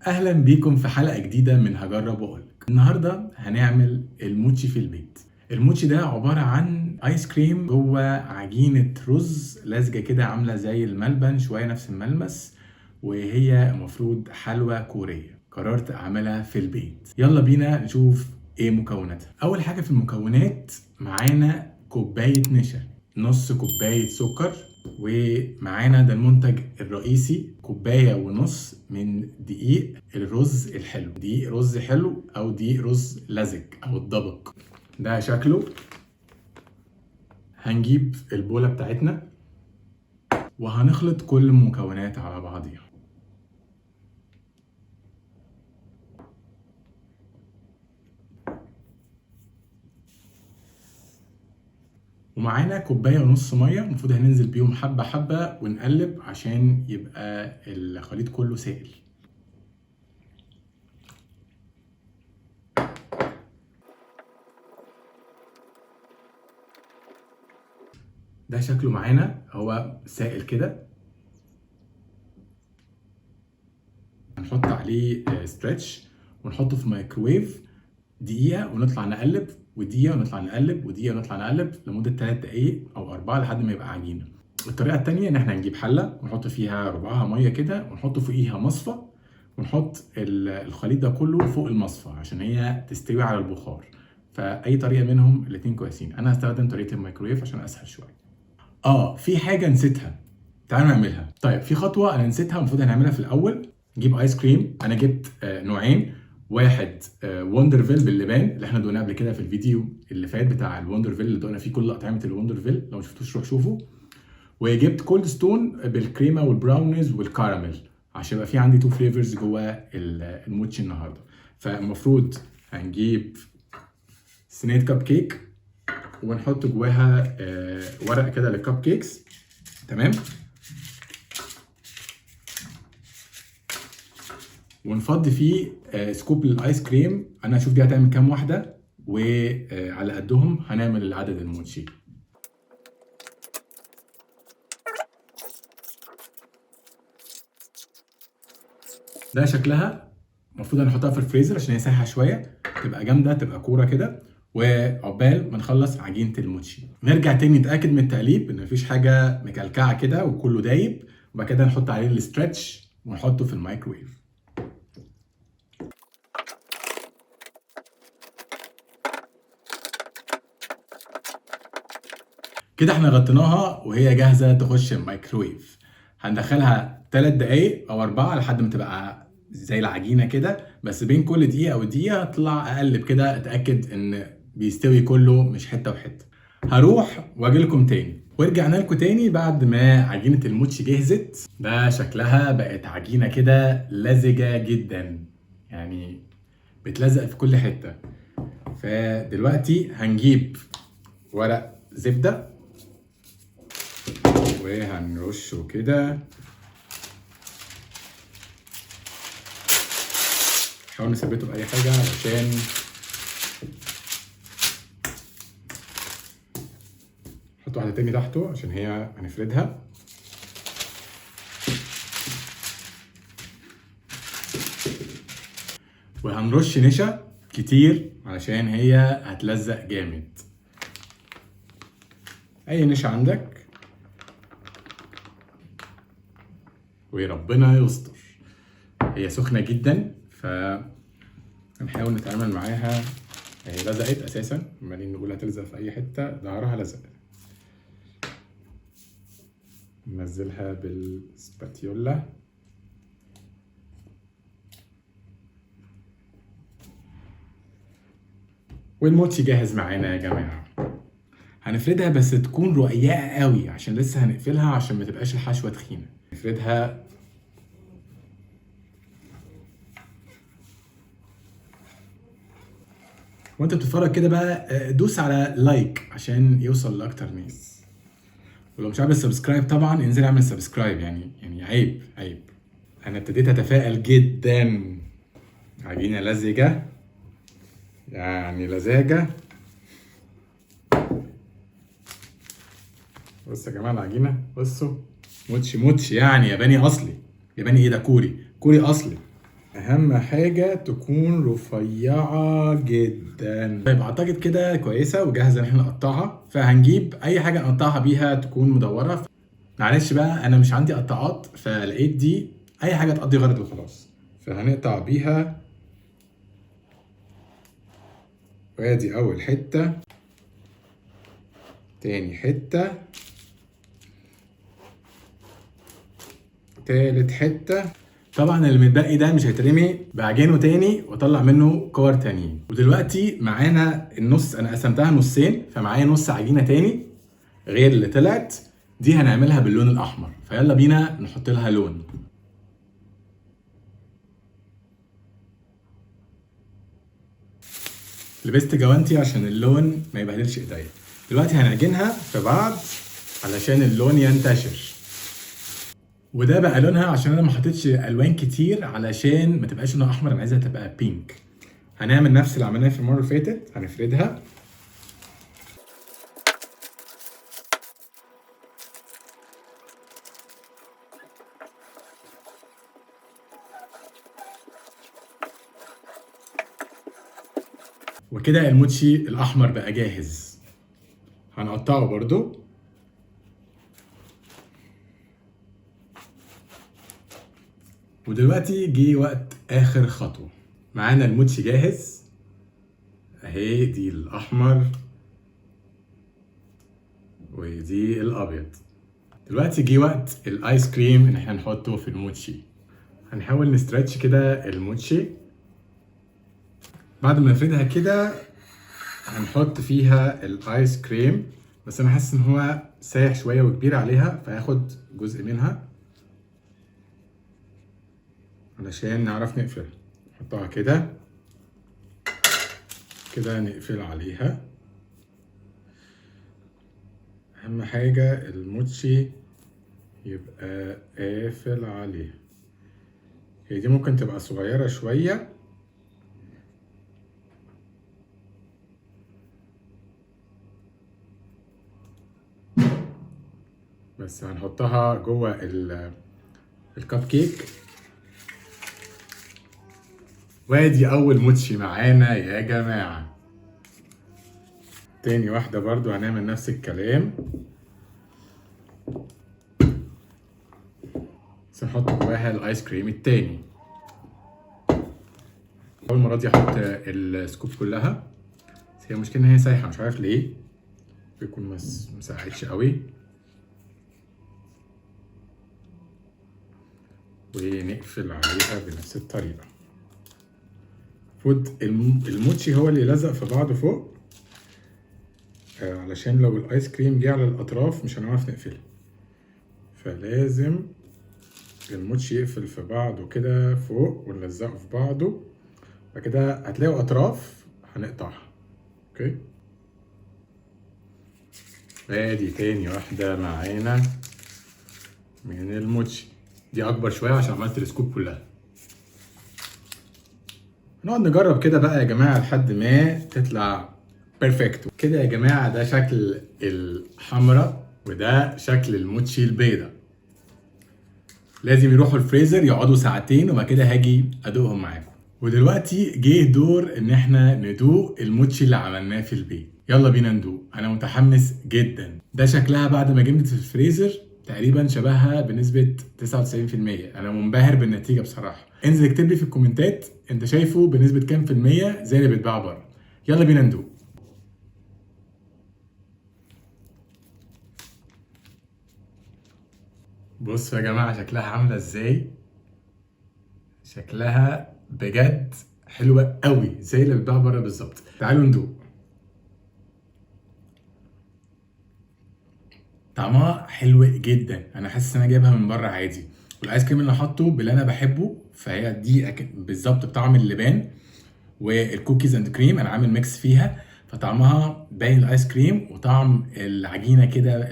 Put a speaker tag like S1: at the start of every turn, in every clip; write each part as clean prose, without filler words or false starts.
S1: اهلا بيكم في حلقة جديدة من هجرب واقولك. النهارده هنعمل الموتشي في البيت. الموتشي ده عبارة عن ايس كريم جوه عجينه رز لزجه كده، عامله زي الملبن شوية، نفس الملمس، وهي المفروض حلوى كوريه. قررت اعملها في البيت. يلا بينا نشوف ايه مكوناتها. اول حاجة في المكونات معانا كوباية نشا، نص كوباية سكر، ومعانا ده المنتج الرئيسي كوباية ونص من دقيق الرز الحلو، دقيق رز حلو أو دقيق رز لزج أو الدبق. ده شكله. هنجيب البولة بتاعتنا وهنخلط كل المكونات على بعضيها. ومعانا كوباية ونص مية، المفروض هننزل بيهم حبة حبة ونقلب عشان يبقى الخليط كله سائل. ده شكله معانا، هو سائل كده. هنحط عليه stretch ونحطه في مايكرويف دقيقة ونطلع نقلب، ودقيقة ونطلع نقلب، ودقيقة ونطلع نقلب لمدة 3 دقايق أو 4 لحد ما يبقى عجينة. الطريقة التانية إن إحنا نجيب حلة ونحط فيها ربعها مية كده، ونحط فوقيها مصفى، ونحط الخليط ده كله فوق المصفى عشان هي تستوي على البخار. فأي طريقة منهم الاتنين كويسين. أنا هستخدم طريقة الميكرويف عشان أسهل شوية. في حاجة نسيتها، تعالوا نعملها. طيب في خطوة أنا نسيتها المفروض هنعملها في الأول. نجيب آيس كريم. أنا جبت نوعين، واحد وندرفيل باللبان اللي احنا دوقناه قبل كده في الفيديو اللي فات بتاع الوندرفيل اللي دوقنا فيه كل اطعمه الوندرفيل، لو ما شفتوش روح شوفه. وجبت كولد ستون بالكريمه والبراونيز والكراميل عشان يبقى في عندي two flavors جوه الموتشي النهارده. فالمفروض هنجيب صينية كب كيك ونحط جواها ورق كده لل cupcakes، تمام، ونفضي فيه scoop للايس كريم. انا هشوف دي هتعمل كام واحدة، وعلى قدهم هنعمل العدد الموتشي. ده شكلها. المفروض هنحطها في الفريزر عشان هي سايحه شوية، تبقى جامدة، تبقى كورة كده. وعقبال ما نخلص عجينه الموتشي نرجع تاني نتاكد من التقليب ان مفيش حاجة مكلكعه كده وكله دايب، وبعد كده نحط عليه ال stretch ونحطه في الميكرويف. كده احنا غطيناها وهي جاهزة تخش الميكرويف. هندخلها 3 دقايق او 4 لحد ما تبقى زي العجينة كده، بس بين كل دقيقة ودقيقة اطلع اقلب كده اتاكد ان بيستوي كله مش حتة وحتة. هروح واجي لكم تاني. ورجعنا لكم تاني بعد ما عجينه الموتشي جهزت. ده شكلها بقت عجينه كده لزجه جدا، يعني بتلزق في كل حتة. فدلوقتي هنجيب ورق زبدة وهنرشه كده. نحاول نثبته بأي حاجة علشان نحط واحدة تاني تحته عشان هي هنفردها. وهنرش نشا كتير علشان هي هتلزق جامد. أي نشا عندك، وربنا يستر. هي سخنة جدا فهنحاول نتعامل معاها. هي لزقت اساسا، عمالين نقول هتلزق في اي حتة، ظهرها لزق. ننزلها بالسباتيولا. والموتشي جاهز معانا يا جماعة. هنفردها بس تكون رقيقة قوي عشان لسه هنقفلها عشان ما تبقاش الحشوة تخينة. نفردها وانت بتتفرج كده بقى دوس على like عشان يوصل لاكتر ناس. ولو مش عامل subscribe طبعا انزل اعمل subscribe، يعني عيب عيب. انا ابتديت اتفائل جدا. عجينه لزجه، يعني لزاجه. بصوا يا جماعة العجينة، بصوا موتشي موتشي، يعني ياباني اصلي. ياباني ايه ده؟ كوري، كوري اصلي. اهم حاجة تكون رفيعة جدا. طيب اعتقد كده كويسة وجاهزة ان احنا نقطعها. فهنجيب اي حاجة نقطعها بيها تكون مدورة. معلش بقى انا مش عندي قطعات، فلقيت دي اي حاجة تقضي غرض وخلاص، فهنقطع بيها. وادي اول حتة، تاني حتة، تالت حتة. طبعا اللي متبقي ده مش هيترمي، بعجنه تاني واطلع منه كور تانيين. ودلوقتي معانا النص، انا قسمتها نصين، فمعايا نص عجينه تاني غير اللي طلعت دي، هنعملها باللون الاحمر. فيلا بينا نحط لها لون. لبست جوانتي عشان اللون ما يبهدلش ايديا. دلوقتي هنعجنها في بعض علشان اللون ينتشر. وده بقى لونها، عشان انا ما حطيتش الوان كتير علشان ما تبقاش لونها احمر، انا عايزها تبقى pink. هنعمل نفس اللي عملناه في المرة اللي فاتت، هنفردها. وكده الموتشي الاحمر بقى جاهز. هنقطعه برضو. ودلوقتي جه وقت اخر خطوة. معانا الموتشي جاهز اهي، دي الاحمر ودي الابيض. دلوقتي جه وقت الايس كريم ان احنا نحطه في الموتشي. هنحاول ن stretch كده الموتشي. بعد ما نفردها كده هنحط فيها الايس كريم، بس انا حاسس ان هو سايح شوية وكبير عليها، فهاخد جزء منها علشان نعرف نقفلها. نحطها كده كده، نقفل عليها. اهم حاجة الموتشي يبقى قافل عليها. هي دي ممكن تبقى صغيرة شوية، بس هنحطها جوه الكب كيك. وادي اول موتشي معانا يا جماعة. تاني واحدة برضو هنعمل نفس الكلام، بس نحط جواها الايس كريم التاني. اول مرة دي احط ال scoop كلها، بس هي المشكلة ان هي سايحة مش عارف ليه، بيكون مساعدش قوي. ونقفل عليها بنفس الطريقة. المفروض الموتشي هو اللي لزق في بعضه فوق، علشان لو الايس كريم جه على الاطراف مش هنعرف نقفلها، فلازم الموتشي يقفل في بعضه كده فوق ونلزقه في بعضه. بعد كده هتلاقوا اطراف هنقطعها. okay، ادي تاني واحدة معانا من الموتشي. دي اكبر شوية عشان عملت ال scoop كلها. نقعد نجرب كده بقى يا جماعة لحد ما تطلع perfect كده يا جماعة. ده شكل الحمراء وده شكل الموتشي البيضة. لازم يروحوا الفريزر يقعدوا ساعتين وبعد كده هاجي ادوقهم معاكم. ودلوقتي جه دور ان احنا ندوق الموتشي اللي عملناه في البيت. يلا بينا ندوق، انا متحمس جدا. ده شكلها بعد ما جمدت في الفريزر، تقريبا شبهها بنسبة 99%. انا منبهر بالنتيجة بصراحة. انزل اكتب لي في الكومنتات انت شايفه بنسبة كام في المية زي اللي بيتباع بره. يلا بينا ندوق. بصوا يا جماعة شكلها عاملة ازاي، شكلها بجد حلوة قوي زي اللي بيتباع بره بالظبط. تعالوا ندوق. طعمها حلو جدا، انا حاسس ان انا جايبها من بره عادي. والايس كريم اللي انا حاطه باللي انا بحبه، فهي دي بالظبط بطعم اللبان وال cookies and cream، انا عامل mix فيها، فطعمها باين الايس كريم وطعم العجينة كده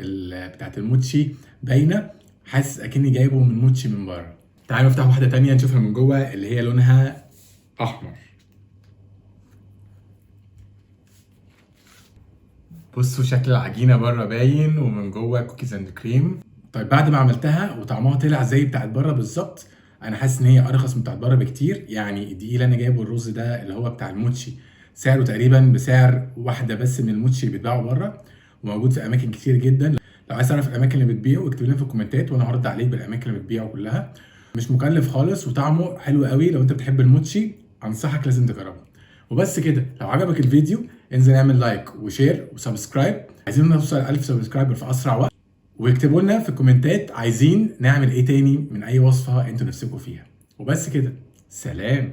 S1: بتاعت الموتشي باينة، حاسس اكني جايبه من موتشي من بره. تعالوا نفتح واحدة تانية نشوفها من جوه اللي هي لونها احمر. بصوا شكل العجينة بره باين ومن جوه cookies and cream. طيب بعد ما عملتها وطعمها طلع زي بتاعت بره بالظبط، انا حاسس ان هي ارخص من بتاعت بره بكتير. يعني الدقيق اللي انا جايبه الرز ده اللي هو بتاع الموتشي سعره تقريبا بسعر واحدة بس من الموتشي اللي بيتباعوا بره، وموجود في اماكن كتير جدا. لو عايز تعرف الاماكن اللي بتبيعه اكتب لنا في الكومنتات وانا هرد عليك بالاماكن اللي بتبيعه كلها. مش مكلف خالص وطعمه حلو قوي. لو انت بتحب الموتشي انصحك لازم تجربه. وبس كده، لو عجبك الفيديو انزل اعمل like و share و subscribe. عايزين نوصل 1000 subscriber في اسرع وقت، واكتبوا لنا في الكومنتات عايزين نعمل ايه تاني من اي وصفه انتوا نفسكم فيها. وبس كده، سلام.